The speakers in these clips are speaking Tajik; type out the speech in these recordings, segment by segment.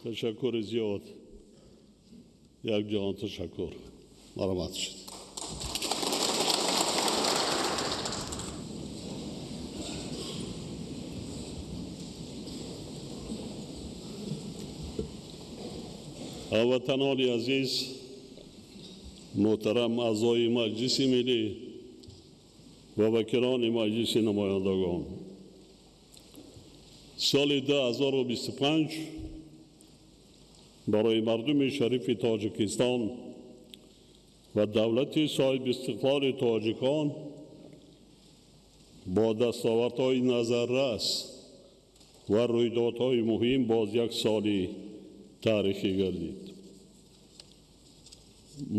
Ташаккури зиёд, як ҷаҳон ташаккур. Марҳамат шуд. Ҳамватанони азиз, муҳтарам аъзои Маҷлиси Миллӣ ва вакилони Маҷлиси Намояндагон, соли 2025 барои мардуми шарифи Тоҷикистон ва давлати соҳибистиқлоли тоҷикон бо дастовардҳои назаррас ва рӯйдодҳои муҳим боз як соли таърихӣ гардид.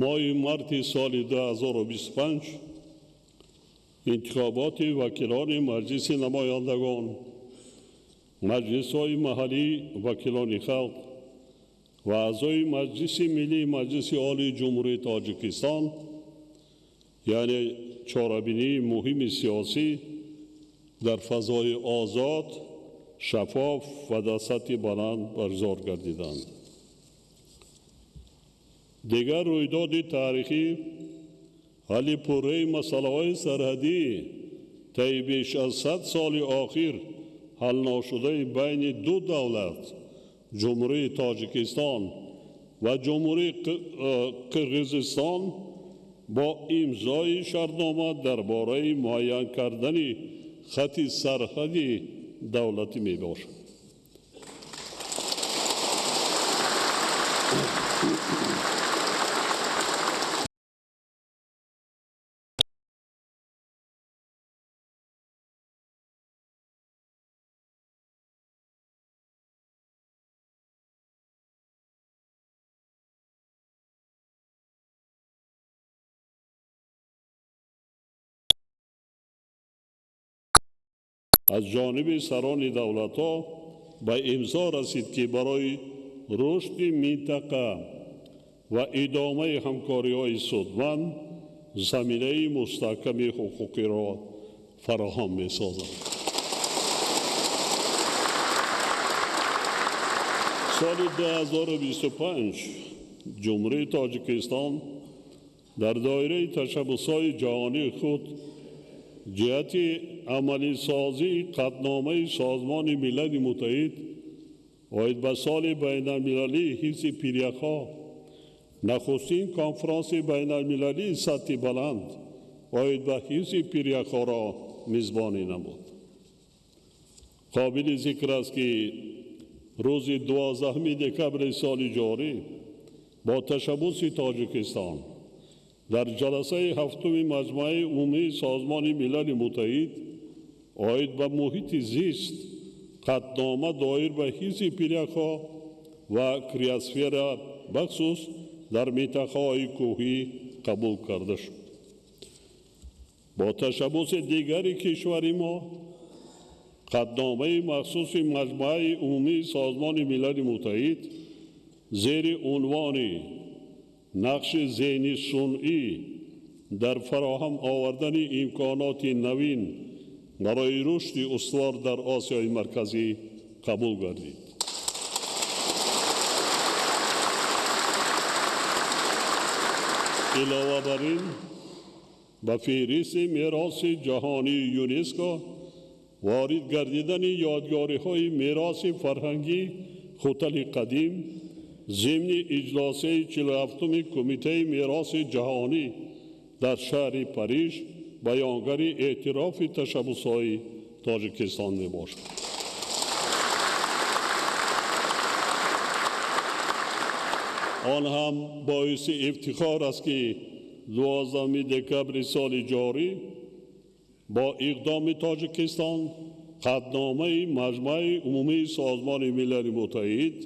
Моҳи марти соли 2025 интихоботи вакилони Маҷлиси Намояндагон, маҷлисҳои маҳаллии вакилони халқ ва аъзои Маҷлиси Миллии Маҷлиси Олии Ҷумҳурии Тоҷикистон, яъне чорабинии муҳими сиёсӣ дар фазои озод, шаффоф ва дар сатҳи баланд баргузор гардиданд. Дигар рӯйдоди таърихӣ ҳалли пурраи масъалаҳои сарҳадӣ таи беш аз 100 соли охир ҳалношудаи байни ду давлат, Ҷумҳурии Тоҷикистон ва Ҷумҳурии Қирғизистон бо имзои шартнома дар бораи муайян кардани хати сарҳади давлатӣ мебошад. Аз ҷониби сарони давлатҳо ба имзо расид, ки барои рушди минтақа ва идомаи ҳамкориҳои судманд заминаи мустаҳками ҳуқуқиро фароҳам месозад. Соли 2025 Ҷумҳурии Тоҷикистон дар доираи ташаббусҳои ҷаҳонии худ ҷиҳати амалисозии қатъномаи Созмони Милали Муттаҳид оид ба соли байналмилалии ҳифзи пиряхҳо, нахустин конфронси байналмилалии сатҳи баланд оид ба ҳифзи пиряхҳоро мизбонӣ намуд. Қобили зикр аст, ки рӯзи 12 декабри соли ҷорӣ бо ташаббуси Тоҷикистон дар ҷаласаи ҳафтуми Маҷмааи Умумии Созмони Милали Муттаҳид оид ба муҳити зист қатънома доир ба ҳифзи пиряхҳо ва криосфера бахусус дар минтақаҳои кӯҳӣ қабул карда шуд. Бо ташаббуси дигари кишвари мо қатъномаи махсуси Маҷмааи Умумии Созмони Милали Муттаҳид зери унвони нақши зеҳни сунъӣ дар фароҳам овардани имконоти навин барои рушди устувор дар Осиёи Марказӣ қабул гардид. Илова бар ин, ба феҳристи мероси ҷаҳонии ЮНЕСКО ворид гардидани ёдгориҳои мероси фарҳангӣ Хутали қадим зимни иҷлосаи 47-уми Кумитаи мероси ҷаҳонӣ дар шаҳри Париж баёнгари эътирофи ташаббусҳои Тоҷикистон мебошад. Он ҳам боиси ифтихор аст, ки 12 декабри соли ҷорӣ бо иқдоми Тоҷикистон қатъномаи Маҷмааи Умумии Созмони Милали Муттаҳид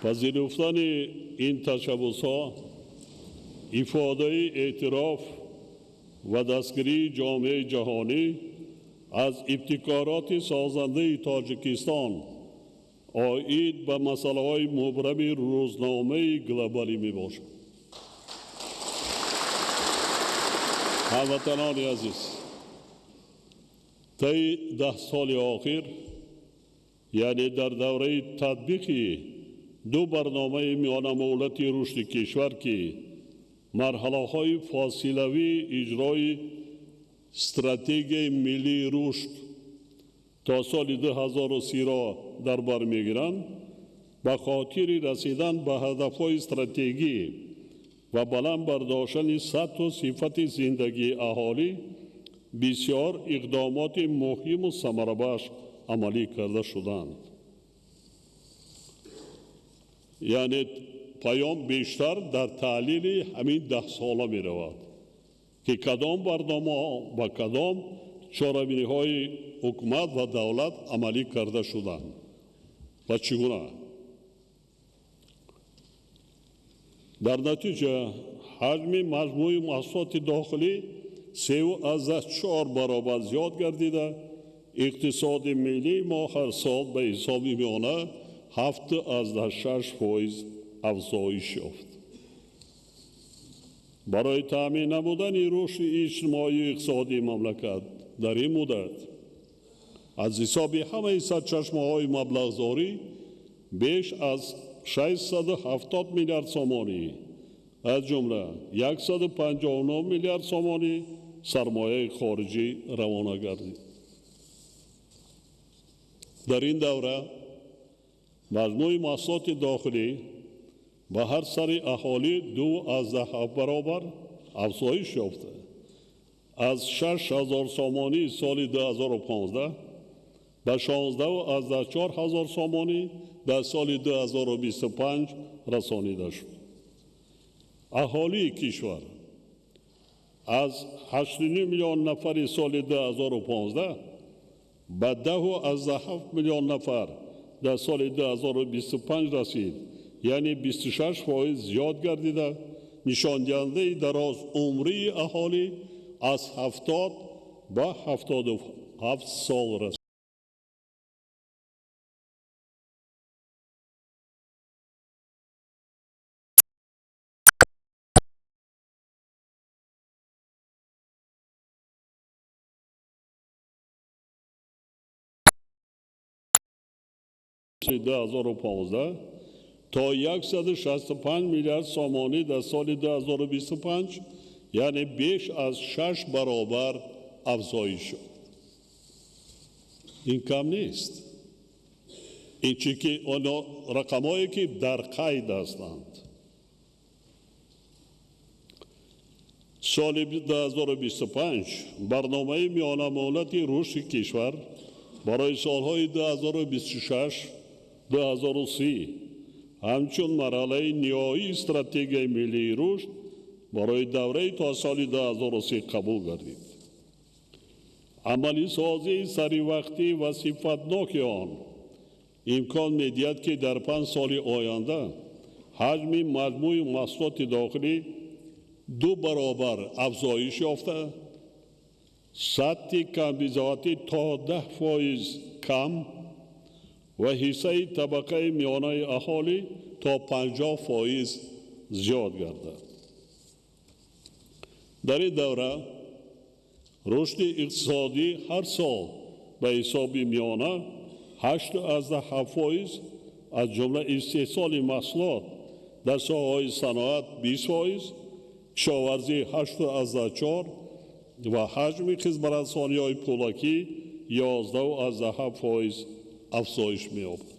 пазируфтани ин ташаббусҳо ифодаи эътироф ва дастгирии ҷомеаи ҷаҳонӣ аз ибтикороти созандаи Тоҷикистон оид ба масъалаҳои мубрами рӯзномаи глобалӣ мебошад. Ҳамватанони азиз, Тайи 10 соли охир, яъне дар давраи татбиқи ду барномаи миёнамуҳлати рушди кишвар, ки марҳалаҳои фосилавии иҷрои стратегияи миллии рушд то соли 2030-ро дар бар мегиранд, ба хотири расидан ба ҳадафҳои стратегӣ ва баланд бардоштани сатҳу сифати зиндагии аҳолӣ бисёр иқдомоти муҳиму самарабахш амалӣ карда шуданд. Яъне паём бештар дар таҳлили ҳамин 10 сола меравад, ки кадом барномаҳо ва кадом чорабиниҳои ҳукумат ва давлат амалӣ карда шуданд ва чӣ гуна. Дар натиҷа ҳаҷми маҷмӯи маҳсулоти дохилӣ 3,4 баробар зиёд гардида, иқтисоди миллии мо ҳар сол ба ҳисоби миёна 7,6% афзоиш ёфт. Барои таъмин намудани рушди иҷтимоию иқтисодии мамлакат дар ин муддат аз ҳисоби ҳамаи сарчашмаҳои маблағгузорӣ беш аз 670 миллиард сомонӣ, аз ҷумла 159 миллиард сомонӣ сармояи хориҷӣ равона гардид. Дар ин давра маҷмӯи маҳсулоти дохилӣ ба ҳар сари аҳолӣ 2,7 баробар афзоиш ёфта, аз 6 000 сомонӣ соли 2015 ба 16,4 ҳазор сомонӣ дар соли 2025 расонида шуд. Аҳолии кишвар аз 8,5 миллион нафари соли 2015 ба 10,7 миллион нафар дар соли 2025 расид, яъне 26% зиёд гардида, нишондиҳандаи дарозумрии аҳолӣ аз 70 ба 77 сол расид. 2015 то 165 миллиард сомонӣ дар соли 2025, яъне беш аз 6 баробар афзоиш шуд. Ин кам нест. Ин чи ки оно рақамҳое ки дар қайд ҳастанд. Соли 2025 барномаи миёнамуҳлати рушди кишвар барои солҳои 2026-2030 ҳамчун марҳалаи ниҳоии стратегияи миллии рушд барои давраи то соли 2030 қабул гардид. Амалисозии саривақтӣ ва сифатноки он имкон медиҳад, ки дар 5 соли оянда ҳаҷми маҷмӯи маҳсулоти дохилӣ 2 баробар афзоиш ёфта, сатҳи камбизоатӣ то 10% кам ва ҳиссаи табақаи миёнаи аҳолӣ то 50% зиёд гардад. Дар ин давра рушди иқтисодӣ ҳар сол ба ҳисоби миёна 8,7%, аз ҷумла истеҳсоли маҳсулот дар соҳаҳои саноат 20%, кишоварзӣ 8,4 ва ҳаҷми хизматрасониҳои пулакӣ 11,7% афзоиш меёбад.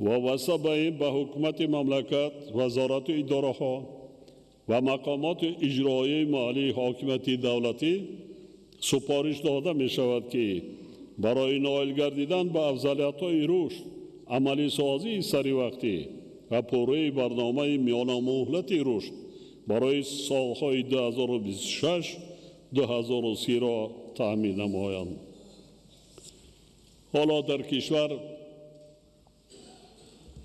Вобаста ба ин ба ҳукумати мамлакат, вазорату идораҳо ва мақомоти иҷроияи маҳаллии ҳокимияти давлатӣ супориш дода мешавад, ки барои ноил гардидан ба афзалиятҳои рушд, амалисозии саривақтӣ ва пурраи барномаи миёнамуҳлати рушд барои солҳои 2026-2030-ро таъмин намоянд. Ҳоло дар кишвар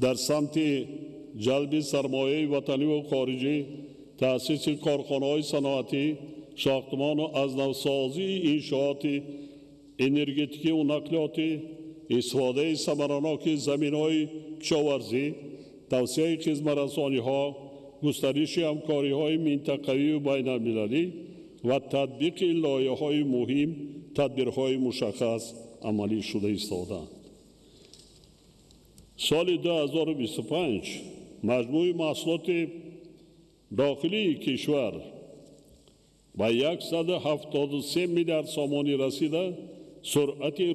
дар самти ҷалби сармояи ватаниву хориҷӣ, таъсиси корхонаҳои саноатӣ, сохтмону аз навсозии иншооти энергетикиву нақлиётӣ, истифодаи самараноки заминҳои кишоварзӣ, тавсеаи хизматрасониҳо, густариши ҳамкориҳои минтақавию байналмилалӣ ва татбиқи лоиҳаҳои муҳим тадбирҳои мушаххас амалӣ шуда истодаанд. Соли 2025 маҷмӯи маҳсулоти дохилии кишвар ба 173 миллиард сомонӣ расида, суръати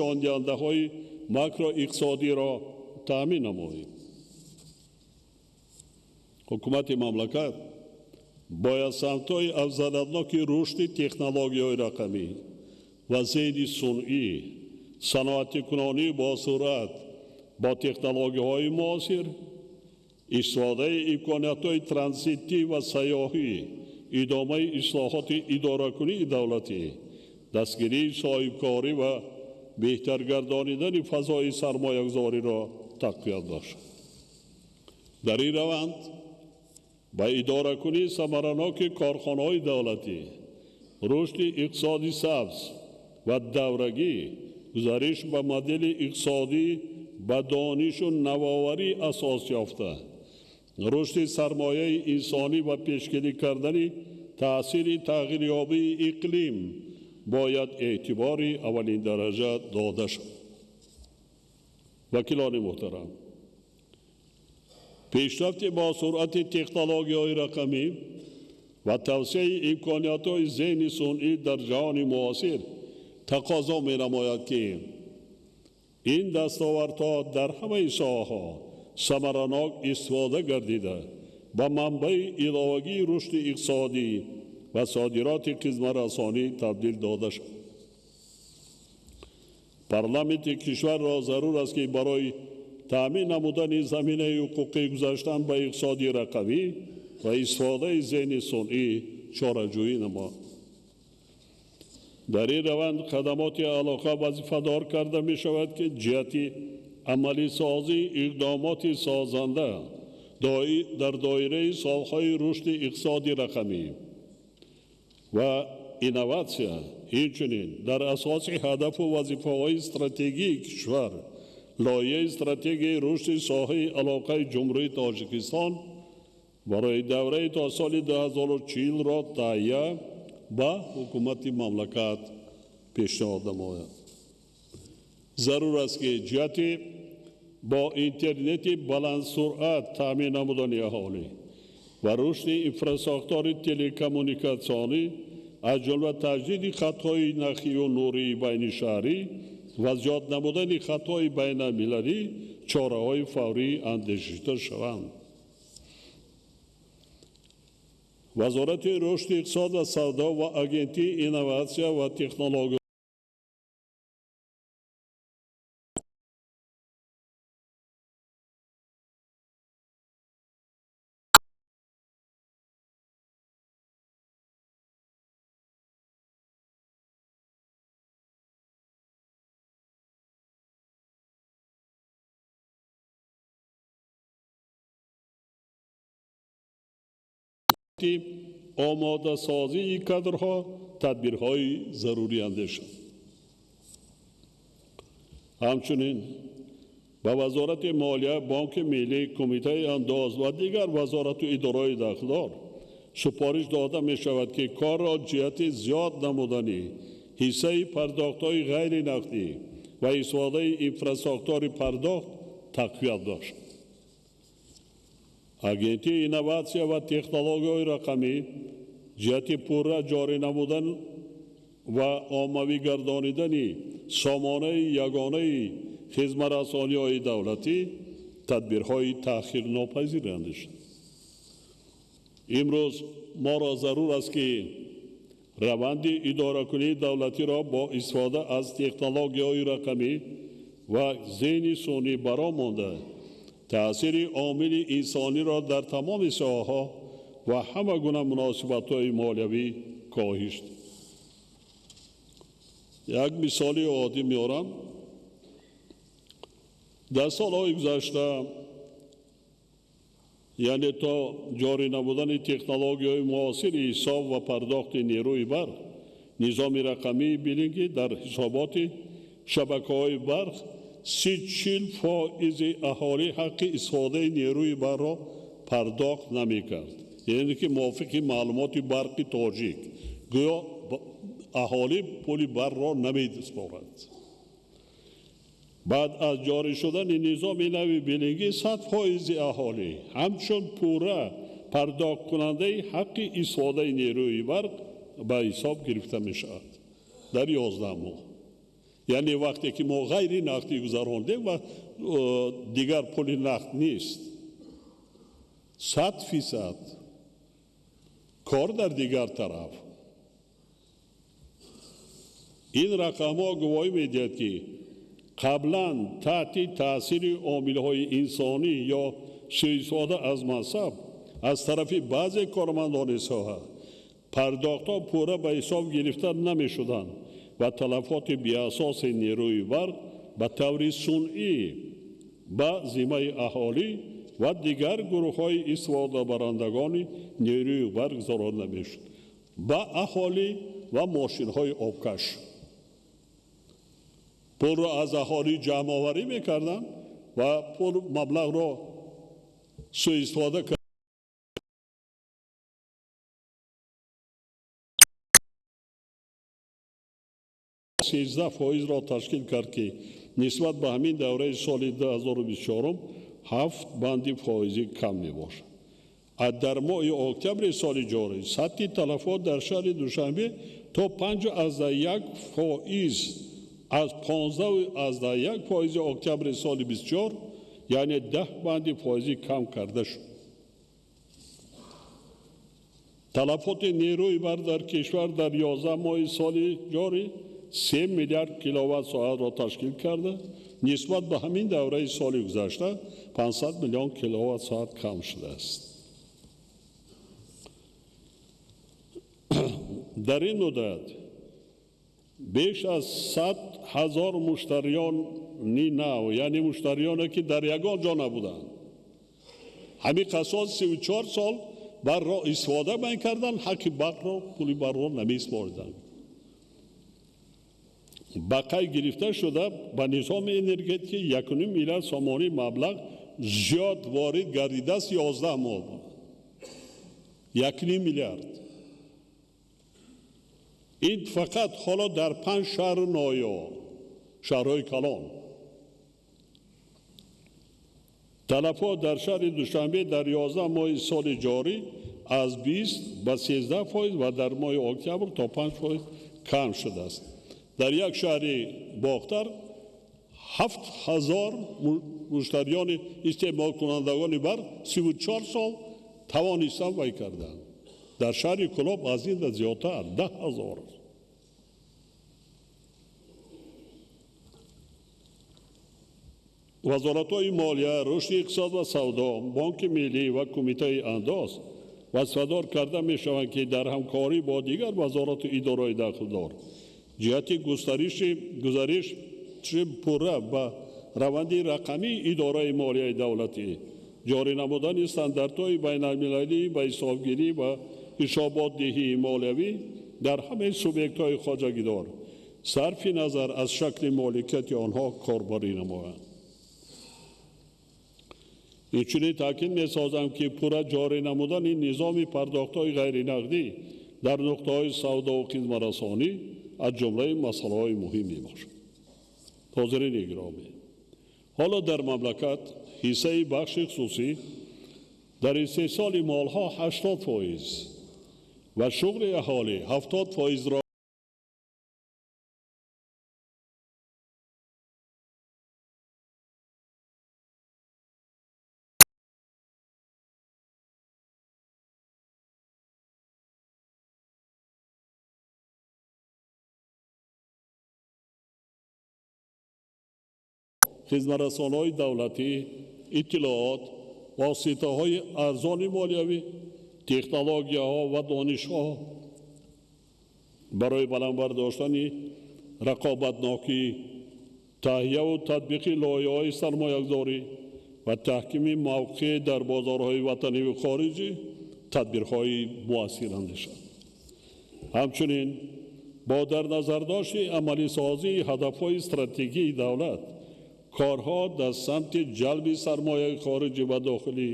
нишондиҳандаҳои макроиқтисодиро таъмин намоед. Ҳукумати мамлакат бояд самтҳои афзалиятноки рушди технологияҳои рақамӣ ва зеҳни сунъӣ, саноатикунонӣ бо суръат бо технологияҳои муосир, истифодаи имкониятҳои транзитӣ ва сайёҳӣ, идомаи ислоҳоти идоракунии давлатӣ, дастгирии соҳибкорӣ ва беҳтар гардонидани фазои сармоягузориро тақвият бахшад. Дар ин раванд ба идоракунии самараноки корхонаҳои давлатӣ, рушди иқтисоди сабз ва даврагӣ, гузариш ба модели иқтисодӣ ба донишу навоварӣ асос ёфта, рушди сармояи инсонӣ ва пешгирӣ кардани таъсири тағйирёбии иқлим бояд эътибори аввалиндараҷа дода шавад. Вакилони муҳтарам, пешрафти бо суръати технологияҳои рақамӣ ва тавсеаи имкониятҳои зеҳни сунъӣ дар ҷаҳони муосир тақозо менамояд, ки ин дастовардҳо дар ҳамаи соҳаҳо самаранок истифода гардида, ба манбаи иловагии рушди иқтисодӣ ва содироти хизматрасонӣ табдил дода шавад. Парламенти кишварро зарур аст, ки барои таъмин намудани заминаи ҳуқуқӣ гузаштан ба иқтисоди рақамӣ ва истифодаи зеҳни сунъӣ чораҷӯӣ намояд. Дар ин раванд хадамоти алоқа вазифадор карда мешавад, ки ҷиҳати амалисозии иқдомоти созанда дар доираи солҳои рушди иқтисоди рақамӣ ва инноватсия, инчунин дар асоси ҳадафу вазифаҳои стратегии кишвар, лоиҳаи стратегияи рушди соҳаи алоқаи Ҷумҳурии Тоҷикистон барои давраи то соли 2040-ро таҳия ба ҳукумати мамлакат пешниҳод намояд. Зарур аст, ки ҷиҳати бо интернети баландсуръат таъмин намудани аҳолӣ ва рушди инфрасохтори телекоммуникатсионӣ, аз ҷумла таҷдиди хатҳои нахию нурии байнишаҳрӣ ва зиёд намудани хатҳои байналмилалӣ чораҳои фаврӣ андешида шаванд. Вазорати рушди иқтисод ва савдо ва Агентии инноватсия ва технология омодасозии кадрҳо тадбирҳои зарурӣ андешанд. Ҳамчунин ба Вазорати молия, Бонки миллӣ, Кумитаи андоз ва дигар вазорату идораҳои дахлдор супориш дода мешавад, ки корро ҷиҳати зиёд намудани ҳиссаи пардохтҳои ғайринақдӣ ва истифодаи инфрасохтори пардохт тақвият бахшад. Агентии инноватсия ва технологияҳои рақамӣ ҷиҳати пурра ҷорӣ намудан ва оммавӣ гардонидани сомонаи ягонаи хизматрасониҳои давлатӣ тадбирҳои таъхирнопазир андешад. Имрӯз моро зарур аст, ки раванди идоракунии давлатиро бо истифода аз технологияҳои рақамӣ ва зеҳни сунъӣ баро монда, таъсири омили инсониро дар тамоми соҳаҳо ва ҳама гуна муносибатҳои молиявӣ коҳиш. Як мисоли оддӣ меорам. Дар солҳои гузашта Яъне то ҷорӣ намудани технологияҳои муосири ҳисоб ва пардохти нерӯи барқ, низоми рақамии биллингӣ дар ҳисоботи шабакаҳои барқ 30-40% аҳолӣ ҳаққи истифодаи нерӯи барқро пардохт намекард. Яъне ки мувофиқи маълумоти Барқи Тоҷик гӯё аҳолӣ пули барқро намедиҳад. Баъд аз ҷорӣ шудани низоми нави биллингӣ 100% аҳолӣ ҳамчун пурра пардохткунандаи ҳаққи истифодаи нерӯи барқ ба ҳисоб гирифта мешавад дар 11 моҳ. Яъне вақте ки мо ғайри нақдӣ гузарондем ва дигар пули нақд нест, 100% кор дар дигар тараф. Ин рақамҳо гувоҳӣ медиҳад, ки қаблан таҳти таъсири омилҳои инсонӣ ё суистифода аз мансаб аз тарафи баъзе кормандони соҳа пардохтҳо пурра ба ҳисоб гирифта намешуданд ва талафоти беасоси нерӯи барқ ба таври сунъӣ ба зиммаи аҳолӣ ва дигар гурӯҳҳои истифодабарандагони нерӯи барқ гузаронда мешуд, ба аҳолӣ ва мошинҳои обкаш. Пулро аз аҳолӣ ҷамъоварӣ мекарданд ва пул маблағро суистифода карданд. 13%-ро ташкил кард, ки нисбат ба ҳамин давраи соли 2024 7 банди фоизӣ кам мебошад. Аз дар моҳи октябри соли ҷорӣ сатҳи талафот дар шаҳри Душанбе то 5,1% аз 15,1% октябри соли 24, яъне 10 банди фоизӣ кам карда шуд. Талафоти нерӯи барқ дар кишвар дар 11 моҳи соли ҷорӣ 3 миллиард киловатт соатро ташкил карда, нисбат ба ҳамин давраи соли гузашта 500 миллион киловатт соат кам шудааст. Дар ин муддат беш аз 100 000 муштариёни нав, яъне муштариёне ки дар ягон ҷо набуданд, ҳамин қасос 34 сол барқро истифода мекарданд, ҳаққи барқро, пули барқро намесупориданд. Ба қайд гирифта шуда ба низоми энергетикӣ 1,5 миллиард сомонӣ маблағ зиёд ворид гардидааст 11 моҳ. 1,5 миллиард. Ин фақат ҳоло дар 5 шаҳру ноҳия, шаҳрҳои калон. Талафот дар шаҳри Душанбе дар 11 моҳи соли ҷорӣ аз 20 ба 13% ва дар моҳи октябр то 5% кам шудааст. Дар як шаҳри Бохтар 7000 муштариёни истеъмолкунандагони барқ 34 сол тавонистанд вай карданд. Дар шаҳри Кӯлоб аз ин зиёдтар 10 000. Вазоратҳои молия, рушди иқтисод ва савдо, Бонки миллӣ ва Кумитаи андоз вазифадор карда мешаванд, ки дар ҳамкорӣ бо дигар вазорату идораҳои дахлдор ҷиҳати гузариши пурра ба раванди рақамии идораи молияи давлатӣ, ҷорӣ намудани стандартҳои байналмилалӣ ба ҳисобгирӣ ва ҳисоботдиҳии молиявӣ дар ҳамаи субъектҳои хоҷагидор сарфи назар аз шакли моликияти онҳо корбарӣ намоянд. Инчунин таъкид месозам, ки пурра ҷорӣ намудани низоми пардохтҳои ғайринақдӣ дар нуқтаҳои савдову хизматрасонӣ аз ҷумлаи масъалаҳои муҳим мебошад. Ҳозирини гиромӣ, ҳоло дар мамлакат ҳиссаи бахши хусусӣ дар истеҳсоли молҳо 80% ва шуғли аҳолӣ 70%-ро хизматрасонҳои давлатӣ, иттилоот, воситаҳои арзони молиявӣ, технологияҳо ва донишҳо барои баланд бардоштани рақобатнокӣ, таҳияву татбиқи лоиҳаҳои сармоягузорӣ, ва таҳкими мавқеъ дар бозорҳои ватанӣ ва хориҷӣ тадбирҳои муассир андешад. Ҳамчунин бо дар назардошти амалисозии ҳадафҳои стратегии давлат, корҳо дар самти ҷалби сармояи хориҷӣ ва дохилӣ,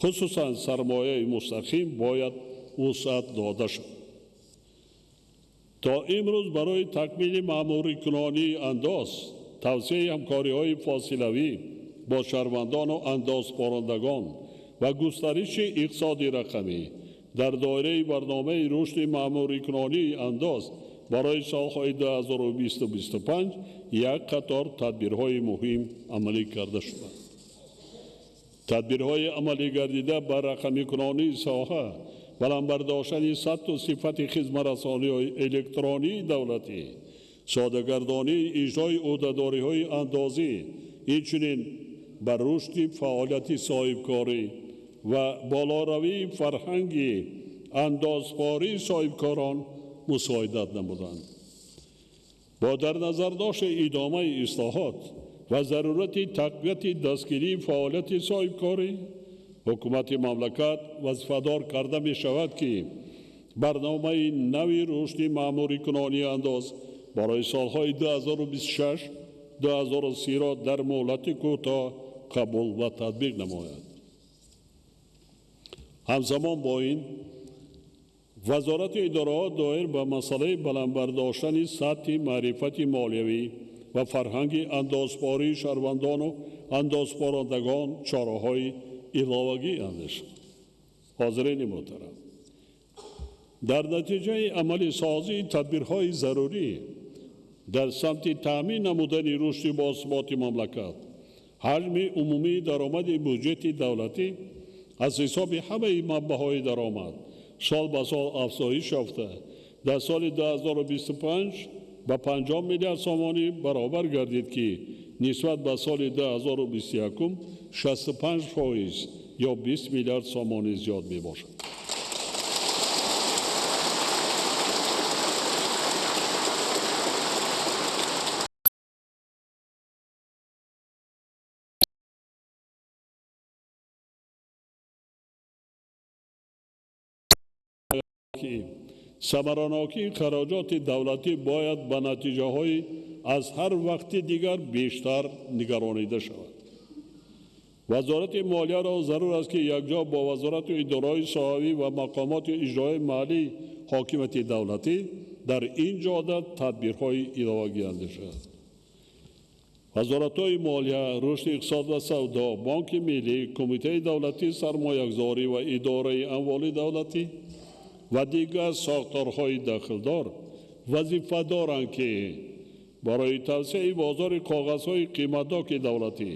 хусусан сармояи мустақим, бояд вусъат дода шавад. То имрӯз барои такмили маъмурикунонии андоз, тавсеаи ҳамкориҳои фосилавӣ бо шаҳрвандону андозпорандагон ва густариши иқтисоди рақамӣ дар доираи барномаи рушди маъмурикунонии андоз барои солҳои 2020-2025 як қатор тадбирҳои муҳим амалӣ карда шуданд. Тадбирҳои амалӣ гардида ба рақамикунонии соҳа, баланд бардоштани сатҳу сифати хизматрасониҳои электронии давлатӣ, содагардонии иҷрои ӯҳдадориҳои андозӣ, инчунин ба рушди фаъолияти соҳибкорӣ ва болоравии фарҳанги андозпории соҳибкорон мусоидат намуданд. Бо дар назардошти идомаи ислоҳот ва зарурати тақвияти дастгирии фаъолияти соҳибкорӣ, ҳукумати мамлакат вазифадор карда мешавад, ки барномаи нави рушди маъмурикунонии андоз барои солҳои 2026-2030-ро дар муҳлати кӯтоҳ қабул ва татбиқ намояд. Ҳамзамон бо ин, вазорати идораҳо доир ба масъалаи баланд бардоштани сатҳи маърифати молиявӣ ва фарҳанги андозпории шаҳрвандону андозпорандагон чораҳои иловагӣ андешад. Ҳозирини муҳтарам, дар натиҷаи амалисозии тадбирҳои зарурӣ дар самти таъмин намудани рушди босуботи мамлакат, ҳаҷми умумии даромади буҷети давлатӣ аз ҳисоби ҳамаи манбаъҳои даромад сол ба сол афзоиш ёфта, дар соли 2025 ба 50 миллиард сомонӣ баробар гардид, ки нисбат ба соли 2021 65% ё 20 миллиард сомонӣ зиёд мебошад. Самаранокии хароҷоти давлатӣ бояд ба натиҷаҳои аз ҳар вақти дигар бештар нигаронида шавад. Вазорати молияро зарур аст, ки якҷо бо вазорату идораҳои соҳавӣ ва мақомоти иҷроии маҳаллии ҳокимияти давлатӣ дар ин ҷода тадбирҳои иловагӣ андешад. Вазоратҳои молия, рушди иқтисод ва савдо, Бонки миллӣ, Кумитаи давлатии сармоягузорӣ ва идораи амволи давлатӣ ва дигар сохторҳои дахлдор вазифа доранд, ки барои тавсеаи бозори коғазҳои қиматноки давлатӣ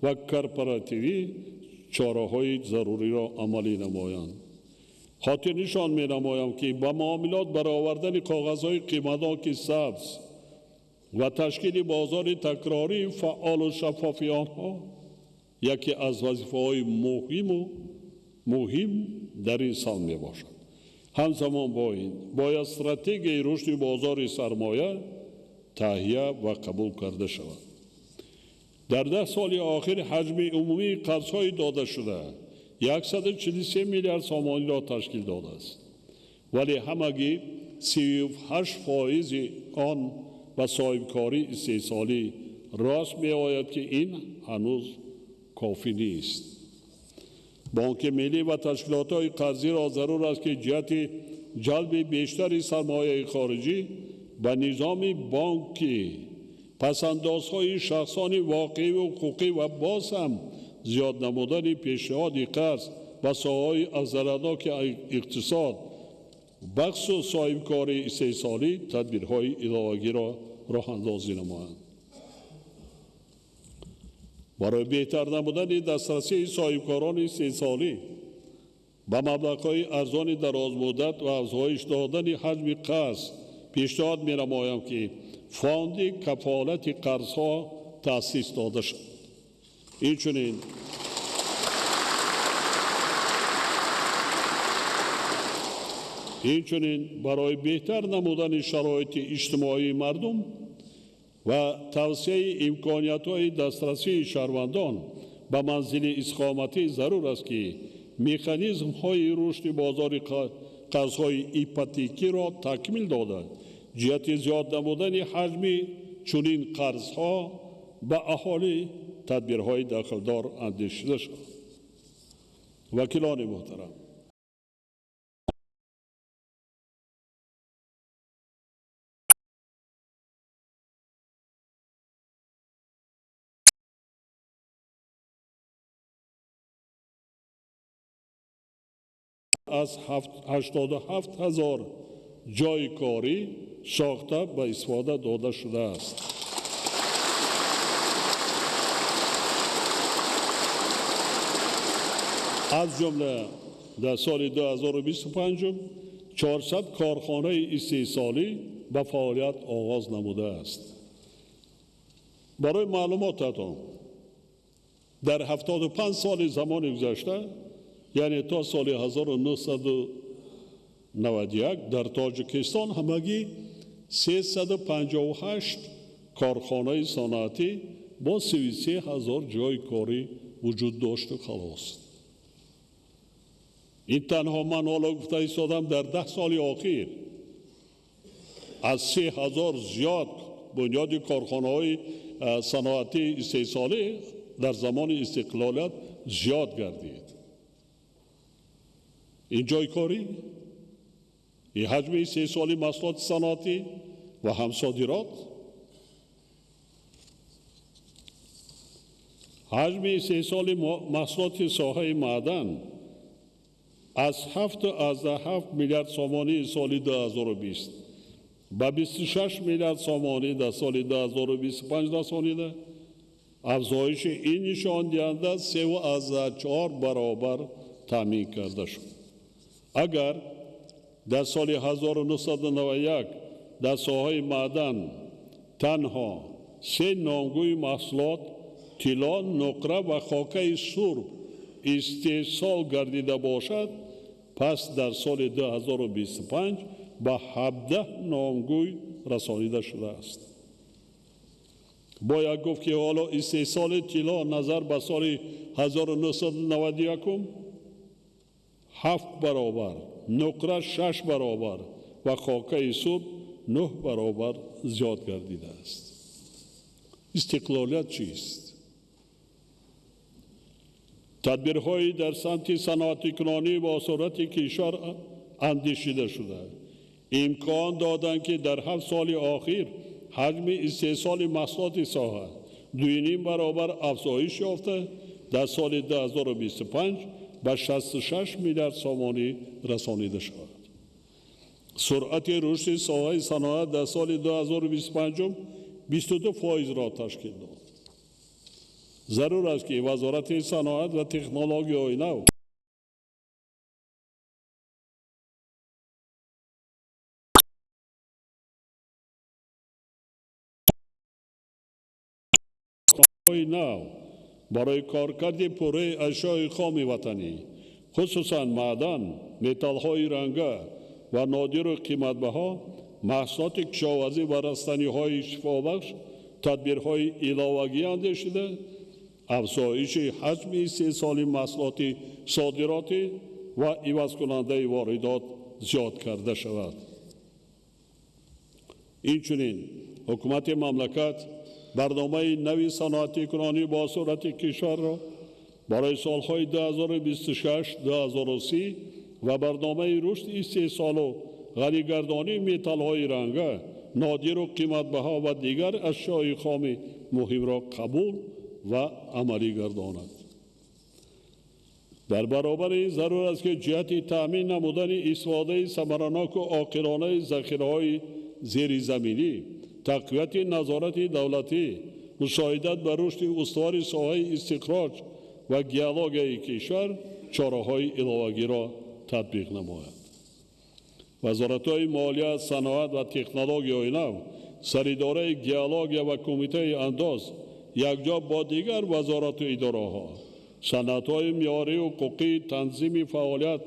ва корпоративӣ чораҳои заруриро амалӣ намоянд. Хотирнишон менамоям, ки ба муомилот баровардани коғазҳои қиматноки сабз ва ташкили бозори такрории фаъолу шаффофи онҳо яке аз вазифаҳои муҳим дар ин сал мебошад. Ҳамзамон бо ин бояд стратегияи рушди бозори сармоя таҳия ва қабул карда шавад. Дар 10 соли охир ҳаҷми умумии қарзҳои додашуда 143 миллиард сомониро ташкил додааст, вале ҳамагӣ 38% он ба соҳибкории истеҳсолӣ рост меояд, ки ин ҳанӯз кофӣ нест. Бонки миллӣ ва ташкилотҳои қарзиро зарур аст, ки ҷиҳати ҷалби бештари сармояи хориҷӣ ба низоми бонкӣ, пасандозҳои шахсони воқеӣ ва ҳуқуқӣ ва боз ҳам зиёд намудани пешниҳоди қарз ба соҳаҳои афзалиятноки иқтисод, бахусус соҳибкории истеҳсолӣ тадбирҳои иловагиро роҳандозӣ намоянд. Барои беҳтар намудани дастрасии соҳибкорони истеҳсолӣ ба маблағҳои арзони дарозмуддат ва афзоиш додани ҳаҷми қарз пешниҳод менамоям, ки фонди кафолати қарзҳо таъсис дода шавад. Инчунин барои беҳтар намудани шароити иҷтимоии мардум ва тавсеаи имкониятҳои дастрасии шаҳрвандон ба манзили истиқоматӣ зарур аст, ки механизмҳои рушди бозори қарзҳои ипотекиро такмил дода, ҷиҳати зиёд намудани ҳаҷми чунин қарзҳо ба аҳолӣ тадбирҳои дахлдор андешида шавад. Вакилони муҳтарам, аз 87 ҳазор ҷойи корӣ сохта ба истифода дода шудааст. Аз ҷумла дар соли 2025 400 корхонаи истеҳсолӣ ба фаъолият оғоз намудааст. Барои маълумотатон, дар 75 соли замони гузашта, яъне то соли 1991 дар Тоҷикистон ҳамагӣ 358 корхонаи саноатӣ бо 33 ҳазор ҷойи корӣ вуҷуд дошту халос. Ин танҳо ман ҳоло гуфта истодам, дар 10 соли охир аз 3 ҳазор зиёд бунёди корхонаҳои саноатии истеҳсолӣ дар замони истиқлолият зиёд гардид. Ин ҷойи корӣ, ин ҳаҷми истеҳсоли маҳсулоти саноатӣ ва ҳам содирот. Ҳаҷми истеҳсоли маҳсулоти соҳаи маъдан аз 7,7 миллиард сомонии соли 2020 ба 26 миллиард сомонӣ дар соли 2025 расонида, афзоиши ин нишондиҳанда 3,4 баробар таъмин карда шуд. Агар дар соли 1991 дар соҳаи маъдан танҳо 3 номгӯи маҳсулот тилло, нуқра ва хокаи сурб истеҳсол гардида бошад, пас дар соли 2025 ба 17 номгӯй расонида шудааст. Бояд гуфт, ки ҳоло истеҳсоли тилло назар ба соли 1991 7 баробар, нуқра 6 баробар ва хокаи сурб 9 баробар зиёд гардидааст. Истиқлолият чист? Тадбирҳои дар самти саноатикунонӣ бо суръати кишвар андешида шуда, имкон доданд, ки дар 7 соли охир ҳаҷми истеҳсоли маҳсулоти соҳа 2,5 баробар афзоиш ёфта, дар соли 2025 ба 66 миллиард сомонӣ расонида шавад. Суръати рушди соҳаи саноат дар соли 2025 22%-ро ташкил дод. Зарур аст, ки Вазорати саноат ва технологияҳои нав барои коркарди пурраи ашёи хоми ватанӣ, хусусан маъдан, металлҳои ранга ва нодиру қиматбаҳо, маҳсулоти кишоварзӣ ва растаниҳои шифобахш тадбирҳои иловагӣ андешида, афзоиши ҳаҷми истеҳсоли маҳсулоти содиротӣ ва ивазкунандаи воридот зиёд карда шавад. Инчунин ҳукумати мамлакат барномаи нави саноатикунонӣ бо суръати кишварро барои солҳои 2026-2030 ва барномаи рушди истеҳсолу ғанигардонии металлҳои ранга, нодиру қиматбаҳо ва дигар ашёи хоми муҳимро қабул ва амалӣ гардонад. Дар баробари ин зарур аст, ки ҷиҳати таъмин намудани истифодаи самараноку оқилонаи захираҳои зеризаминӣ, тақвияти назорати давлатӣ, мусоидат ба рушди устувори соҳаи истихроҷ ва геологияи кишвар чораҳои иловагиро татбиқ намояд. Вазоратҳои молия, саноат ва технологияҳои нав, саридораи геология ва кумитаи андоз якҷо бо дигар вазорату идораҳо санадҳои меъёрию ҳуқуқии танзими фаъолият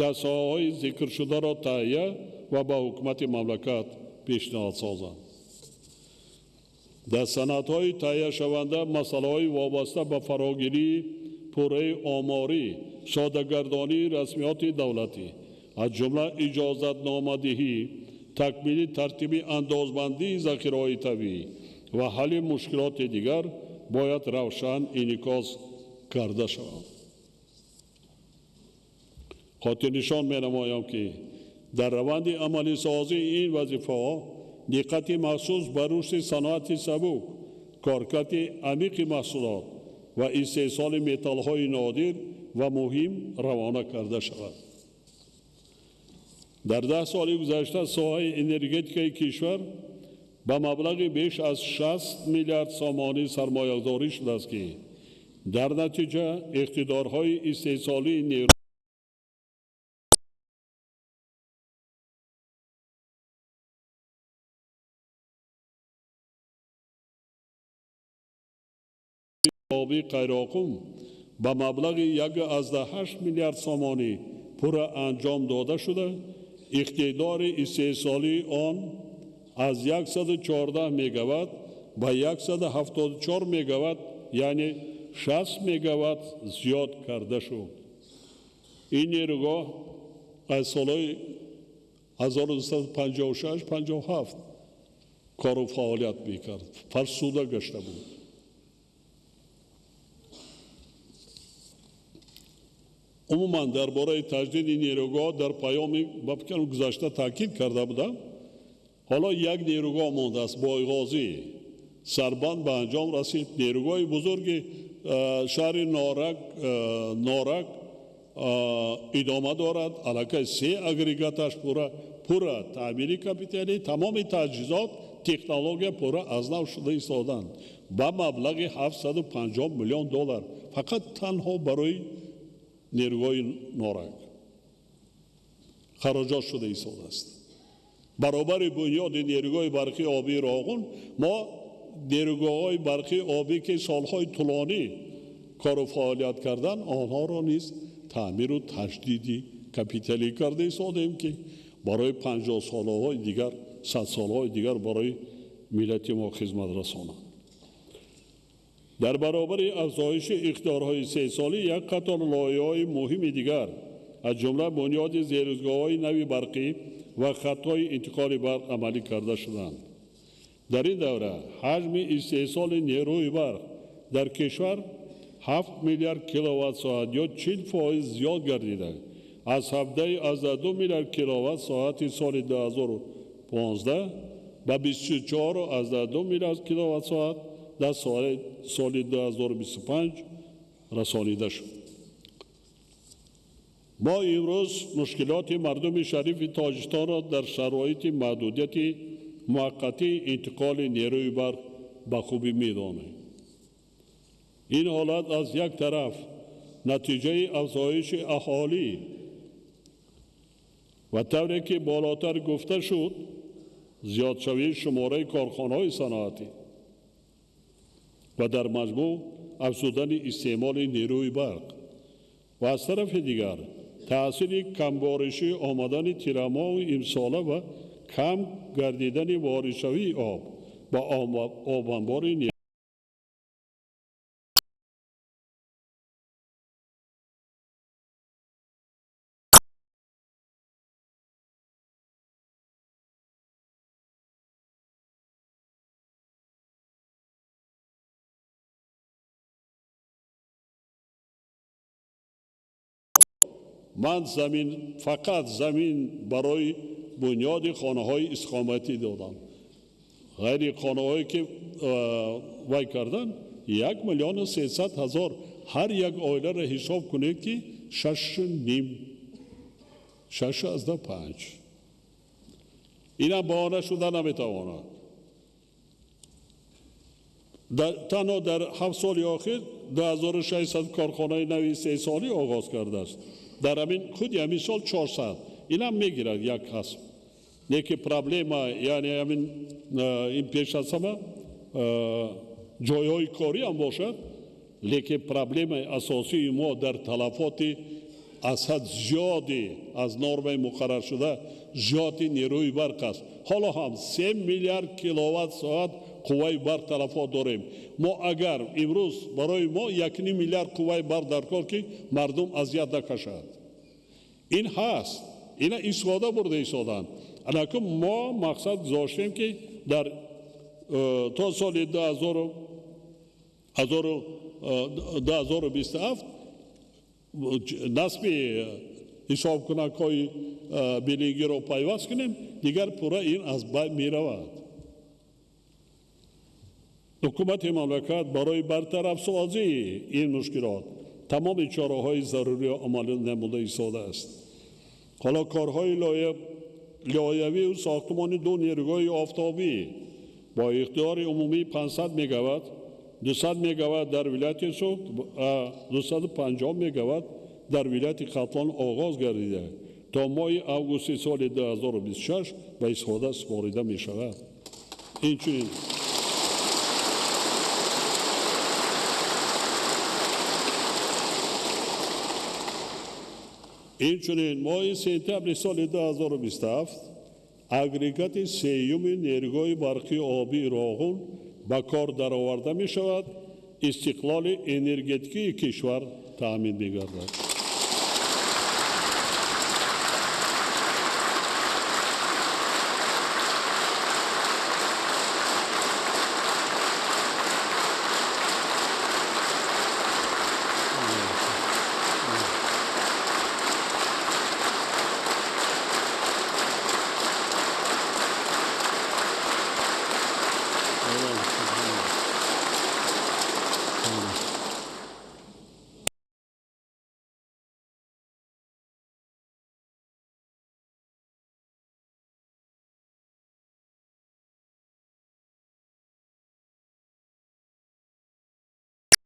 дар соҳаҳои зикршударо таҳия ва ба ҳукумати мамлакат пешниҳод созанд. Дар санадҳои таҳияшаванда масъалаҳои вобаста ба фарогирии пурраи оморӣ, соддагардонии расмиёти давлатӣ, аз ҷумла иҷозатномадиҳӣ, такмили тартиби андозбандии захираҳои табиӣ ва ҳалли мушкилоти дигар бояд равшан инъикос карда шаванд. Хотирнишон менамоям, ки дар раванди амалисозии ин вазифаҳо диққати махсус ба рушди саноати сабук, коркарди амиқи маҳсулот ва истеҳсоли металлҳои нодир ва муҳим равона карда шавад. Дар 10 соли гузашта соҳаи энергетикаи кишвар ба маблағи беш аз 60 миллиард сомонӣ сармоягузорӣ шудааст, ки дар натиҷа иқтидорҳои истеҳсолии нерӯ оби Қайроққум ба маблағи 1,8 миллиард сомонӣ пурра анҷом дода шуда, иқтидори истеҳсолии он аз 114 мегаватт ба 174 мегаватт, яъне 60 мегаватт зиёд карда шуд. Ин нерӯгоҳ аз солҳои 1956-57 кору фаъолият мекард, фарсуда гашта буд. Умуман дар бораи таҷдиди нерӯгоҳ дар паёми ба фикрам гузашта таъкид карда будам. Ҳоло як нерӯгоҳ мондааст, Бойғозӣ. Сарбанд ба анҷом расид. Нерӯгоҳи бузурги шаҳри Норак идома дорад. Аллакай 3 агрегаташ пурра таъмири капиталӣ, тамоми таҷҳизот, технология пурра аз нав шуда истоданд ба маблағи 750 миллион доллар фақат танҳо барои нерӯгоҳи Норак хароҷот шуда истодааст. Баробари бунёди нерӯгоҳи барқи обии Роғун мо нерӯгоҳҳои барқи обӣ, ки солҳои тӯлонӣ кору фаъолият карданд, онҳоро низ таъмиру таҷдиди капиталӣ карда истодем, ки барои 50 солаҳои дигар, 100 солаҳои дигар барои миллати мо хизмат расонанд. Дар баробари афзоиши иқтидорҳои истеҳсолӣ як қатор лоиҳаҳои муҳими дигар, аз ҷумла бунёди зеризгоҳҳои нави барқӣ ва хатҳои интиқоли барқ амалӣ карда шуданд. Дар ин давра ҳаҷми истеҳсоли нерӯи барқ дар кишвар 7 миллиард киловатт-соат ё 40% зиёд гардида, аз 17,2 миллиард киловатт-соати соли 2015 ба 24,2 миллиард киловатт-соат дар соли 2025 расонида шуд. Мо имрӯз мушкилоти мардуми шарифи Тоҷикистонро дар шароити маҳдудияти муваққатии интиқоли нерӯи барқ ба хубӣ медонем. Ин ҳолат аз як тараф натиҷаи афзоиши аҳолӣ ва тавре ки болотар гуфта шуд, зиёдшавии шумораи корхонаҳои саноатӣ ва дар маҷмӯъ афзудани истеъмоли нерӯи барқ ва аз тарафи дигар таъсири камборишӣ омадани тирамоҳи имсола ва кам гардидани воридшавии об ба обанбори нерӯ ман замин, фақат замин барои бунёди хонаҳои истиқоматӣ додам. Ғайри хонаҳое ки вай кардан, 1 300 000 ҳар як оиларо ҳисоб кунед, ки шашу ним, шашу азда панҷ. Инам баҳона шуда наметавонад. Танҳо дар 7 соли охир 2600 корхонаи нави истеҳсолӣ оғоз кардааст. Дар ҳамин худи ҳамин сол 400. Инам мегирад як касб. Лекин проблема, яъне ҳамин ин пеш аз ҳама ҷойҳои корӣ ҳам бошад, лекин проблемаи асосии мо дар талафоти аз ҳад зиёди аз нормаи муқарраршуда зиёди нерӯи барқ аст. Ҳоло ҳам 3 миллиард киловатт соат қувваи барқ талафот дорем. Мо агар имрӯз барои мо 1,5 миллиард қувваи барқ дар кор, ки мардум азият накашад. Ин ҳаст, ина истифода бурда истоданд. Анакун мо мақсад гузоштем, ки дар то соли 2027 насби ҳисобкунакҳои билингиро пайваст кунем, дигар пурра ин аз байн меравад. Ҳукумати мамлакат барои бартарафсозии ин мушкилот тамоми чораҳои заруриро амалӣ намуда истодааст. Ҳоло корҳои лоиҳавию сохтмони ду нерӯгоҳи офтобӣ бо иқтидори умумии 500 мегаватт, 200 мегаватт дар вилояти Суғд ва 250 мегаватт дар вилояти Хатлон оғоз гардида то моҳи августи соли 2026 ба истифода супорида мешавад. Инчунин моҳи сентябри соли 2027 агрегати сеюми нерӯгоҳи барқи обии Роғун ба кор дароварда мешавад, истиқлоли энергетикии кишвар таъмин мегардад.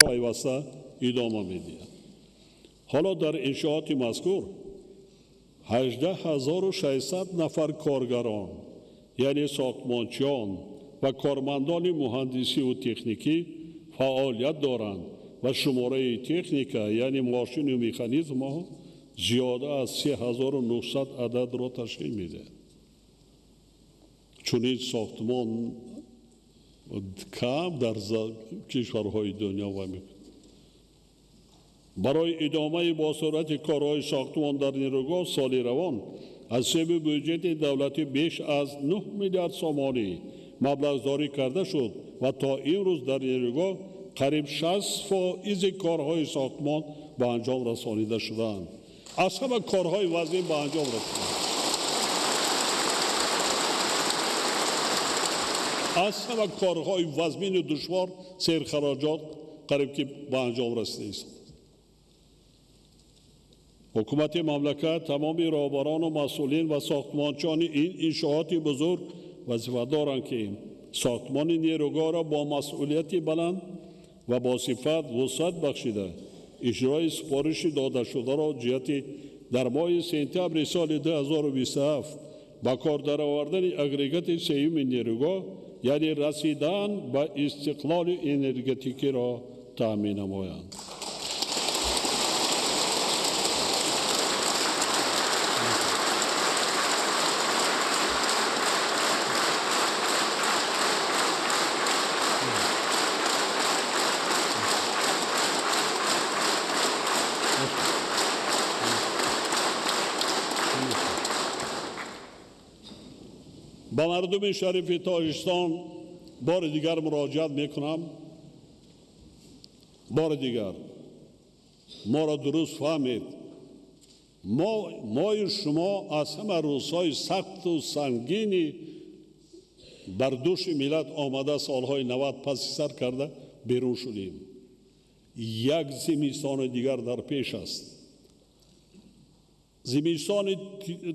Пайваста идома медиҳад. Ҳоло дар иншооти мазкур 18600 нафар коргарон, яъне сохтмончиён ва кормандони муҳандисиву техникӣ фаъолият доранд ва шумораи техника, яъне мошину механизмҳо зиёда аз 3900 ададро ташкил медиҳад. Чунин сохтмон кам дар кишварҳои дунё ва мекунад. Барои идомаи босуръати корҳои сохтмон дар нерӯгоҳ соли равон аз ҳисоби бюҷети давлатӣ беш аз 9 миллиард сомонӣ маблағгузорӣ карда шуд ва то имрӯз дар нерӯгоҳ қариб 60% корҳои сохтмон ба анҷом расонида шудаанд. Аз ҳама корҳои вазнин ба анҷом расиданд. Аз ҳама корҳои вазмину душвор серхароҷот қариб ки ба анҷом расидааст. Ҳукумати мамлакат тамоми роҳбарону масъулин ва сохтмончиёни ин иншооти бузург вазифа доранд, ки сохтмони нерӯгоҳро бо масъулияти баланд ва бо сифат вусъат бахшида иҷрои супориши додашударо ҷиҳати дар моҳи сентябри соли 2027 ба кор даровардани агрегати сеюми нерӯгоҳ, яъне расидан ба истиқлоли энергетикиро таъмин намоянд. Ба мардуми шарифи Тоҷикистон бори дигар муроҷиат мекунам. Бори дигар моро дуруст фаҳмед. Мои шумо аз ҳама рӯзҳои сахту сангини бар дӯши миллат омада солҳои 90 паси сар карда берун шудем. Як зимистони дигар дар пеш аст. Зимистони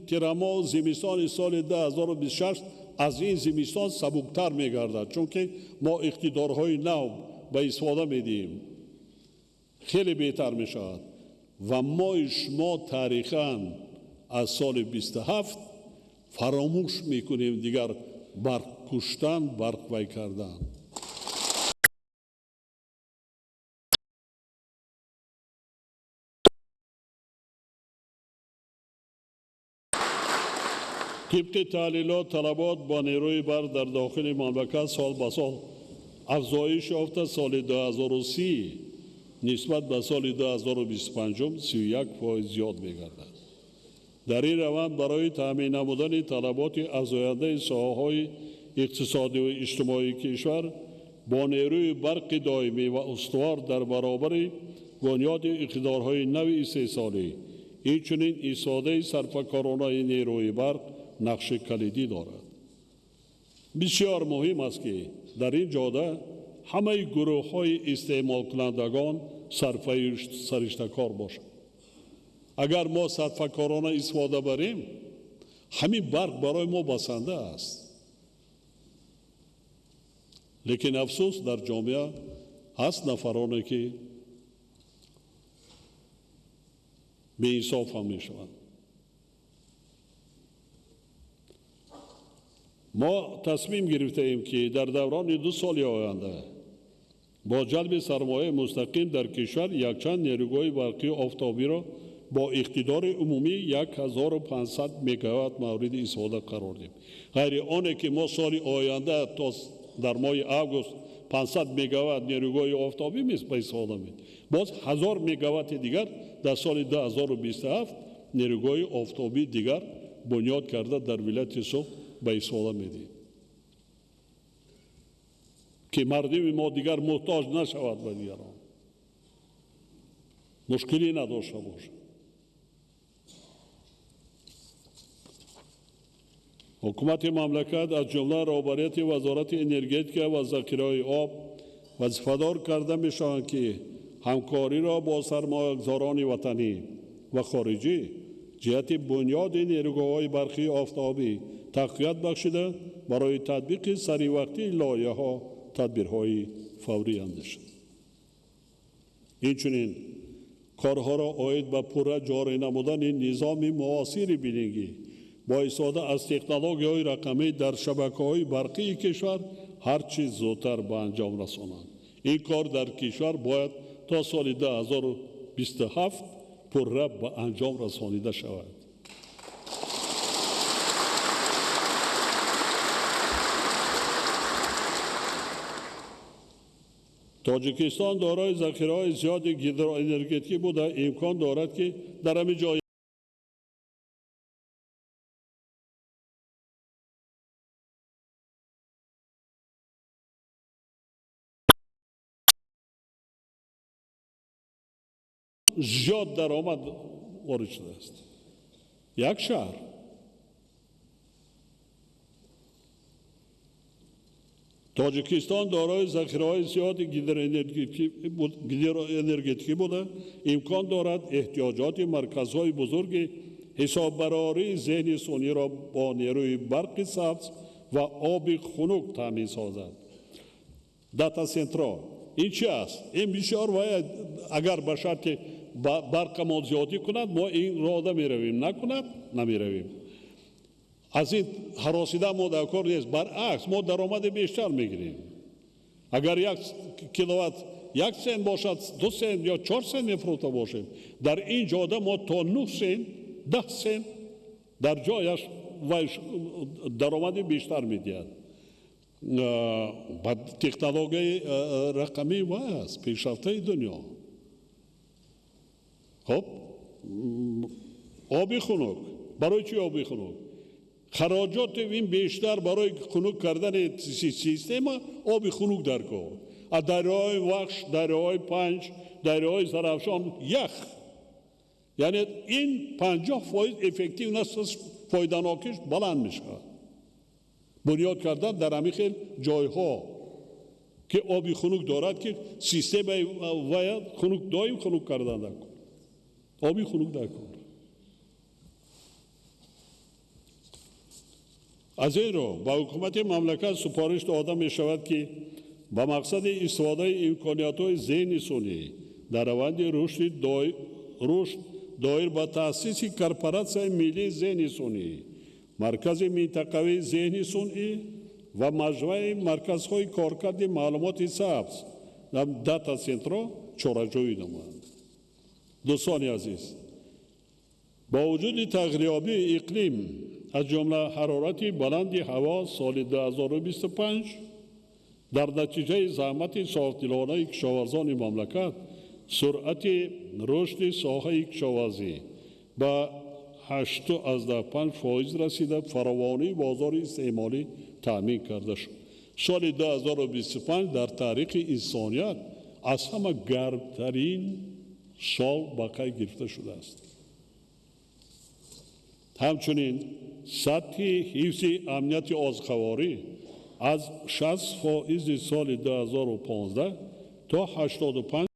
тирамоҳ, зимистони соли 2026 аз ин зимистон сабуктар мегардад, чунки мо иқтидорҳои нав ба истифода медиҳем. Хеле беҳтар мешавад ва мои шумо таърихан аз соли 27 фаромӯш мекунем дигар барқ куштан, барқ вай кардан. Тибқи таҳлилот, талабот бо нерӯи барқ дар дохили мамлакат сол ба сол афзоиш ёфта соли 2030 нисбат ба соли 2025 31% зиёд мегардад. Дар ин раванд барои таъмин намудани талаботи афзояндаи соҳаҳои иқтисодӣ ва иҷтимоии кишвар бо нерӯи барқи доимӣ ва устувор дар баробари бунёди иқтидорҳои нави истеҳсолӣ, инчунин истифодаи сарфакоронаи нерӯи барқ нақши калидӣ дорад. Бисёр муҳим аст, ки дар ин ҷода ҳамаи гурӯҳҳои истеъмолкунандагон сарфаи сариштакор бошанд. Агар мо сарфакорона истифода барем, ҳамин барқ барои мо басанда аст. Лекин афсӯс, дар ҷомеа ҳаст нафароне, ки беинсоф ҳам мешаванд. Мо тасмим гирифтаем, ки дар даврони 2 соли оянда бо ҷалби сармояи мустақим дар кишвар якчанд нерӯгоҳи барқии офтобиро бо иқтидори умумӣ 1500 мегаватт мавриди истифода қарор диҳем. Ғайри оне ки мо соли оянда то дар моҳи август 500 мегаватт нерӯгоҳи офтобӣ ба истифода медиҳем, боз 1000 мегаватти дигар дар соли 2027 нерӯгоҳи офтобии дигар бунёд карда дар вилояти Суғд ба истифода медиҳем, ки мардуми мо дигар муҳтоҷ нашавад ба дигарон, мушкилӣ надошта бошад. Ҳукумати мамлакат аз ҷумла роҳбарияти Вазорати энергетика ва захираҳои об вазифадор карда мешаванд, ки ҳамкориро бо сармоягузорони ватанӣ ва хориҷӣ ҷиҳати бунёди нерӯгоҳҳои барқии офтобӣ тақвият бахшида барои татбиқи саривақтии лоиҳаҳо тадбирҳои фаврӣ андешанд. Инчунин корҳоро оид ба пурра ҷорӣ намудани низоми муосири билингӣ бо истифода аз технологияҳои рақамӣ дар шабакаҳои барқии кишвар ҳар чӣ зудтар ба анҷом расонанд. Ин кор дар кишвар бояд то соли 2027 пурра ба анҷом расонида шавад. Тоҷикистон дорои захираҳои зиёди гидроэнергетикӣ буда, имкон дорад, ки дар ҳамин ҷой зиёд даромад ворид шудааст. Як шаҳр Тоҷикистон дорои захираҳои зиёди гидроэнергетикӣ буда, имкон дорад эҳтиёҷоти марказҳои бузурги ҳисоббарории зеҳни сунъиро бо нерӯи барқи сабз ва оби хунук таъмин созад. Дата-центрҳо ин чи аст? Ин бисёр ва агар ба шарти барқа мо зиёдӣ кунад, мо ин роҳда меравем, накунад намеравем. Аз ин ҳаросида мо дар кор нест, баръакс мо даромади бештар мегирем. Агар 1 киловатт 1 сент бошад, 2 сент ё 4 сент мефурӯхта бошем, дар ин ҷода мо то 9 сент, 10 сент дар ҷояш даромади бештар медиҳад. Ба технологияи рақамӣ ва аст пешрафтаи дунё. Хоб, оби хунук. Барои чӣ оби хунук? Хароҷоти ин бештар барои хунук кардани система оби хунук дар кор. А дарёи Вахш, дарёи Панҷ, дарёи Зарафшон ях. Яъне ин 50% эффективност, фоиданокиш баланд мешавад. Бунёд кардан дар ҳамин хел ҷойҳо ки оби хунук дорад, ки системаи вая хунук доим хунук кардан дар кор. Оби хунук дар кор. Аз ин рӯ ба ҳукумати мамлакат супориш дода мешавад, ки ба мақсади истифодаи имкониятҳои зеҳни сунъӣ дар раванди рушд доир ба таъсиси корпоратсияи миллии зеҳни сунъӣ, маркази минтақавии зеҳни сунъӣ ва маҷмӯаи марказҳои коркарди маълумоти сабз дар дата-центрҳо чораҷӯӣ намоянд. Дӯстони азиз, бо вуҷуди тағйирёбии иқлим, аз ҷумла ҳарорати баланди ҳаво соли 2025 Дар натиҷаи заҳмати софдилонаи кишоварзони мамлакат суръати рушди соҳаи кишоварзӣ ба 8,5% расида, фаровонии бозори истеъмолӣ таъмин карда шуд. Соли 2025 дар таърихи инсоният аз ҳама гармтарин сол ба қайд гирифта шудааст. Ҳамчунин сатҳи ҳифзи амнияти озуқаворӣ аз 60% соли 2015 то 85